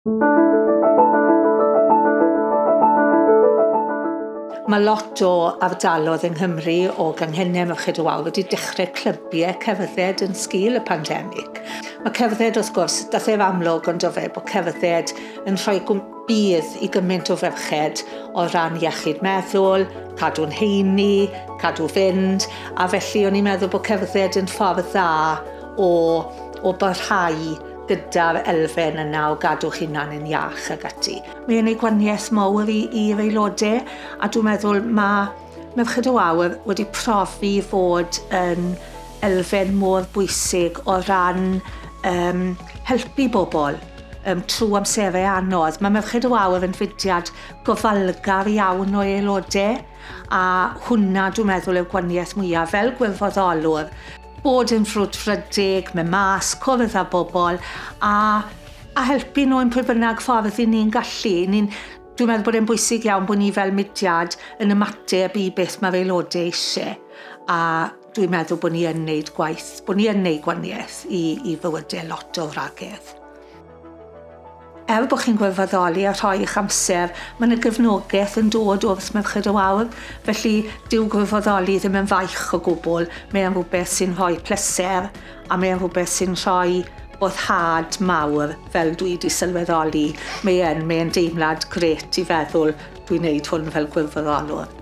Mae lot o ardaloedd yng Nghymru o ganghennau Merched y Wawr wedi dechrau clybiau cerdded yn sgil y pandemig. Mae cerdded, wrth gwrs, dath e'r amlwg ond o fe bod cerdded yn rhoi budd i gymaint o ferched o ran iechyd meddwl, cadw'n heini, cadw fynd, a felly o'n i'n meddwl bod cerdded yn ffordd dda o barhau gyda'r elfen yna o gadw'ch hunan yn iach ag ati. Mae'n ei gwahaniaeth mawr i'r aelodau, a dwi'n meddwl mae Merched y Wawr wedi profi fod yn elfen mor bwysig o ran helpu bobl trwy amserau anodd. Mae Merched y Wawr yn fudiad gofalgar iawn o'i aelodau, a hwnna dwi'n meddwl yw'r gwahaniaeth mwyaf fel gwirfoddolwr. Bod yn frwdfrydig, mewn mas, cwrdd â bobl a helpu nhw yn pwy bynnag ffordd i ni'n gallu. Dwi'n meddwl bod e'n bwysig iawn bod ni fel mudiad yn ymateb i beth mae'r aelodau eisiau. A dwi'n meddwl bod ni yn wneud gwaith, bod ni yn wneud gwahaniaeth i fywydau lot o wragedd. Er bod chi'n gwirfoddoli a rhoi eich amser, mae yna gefnogaeth yn dod wrth Merched y Wawr. Felly, dyw gwirfoddoli ddim yn faich o gwbl. Mae'n rhywbeth sy'n rhoi pleser a mae'n rhywbeth sy'n rhoi boddhad mawr, fel dwi wedi sylweddoli. Mae'n deimlad grêt i feddwl dwi'n wneud hwn fel gwirfoddolwr.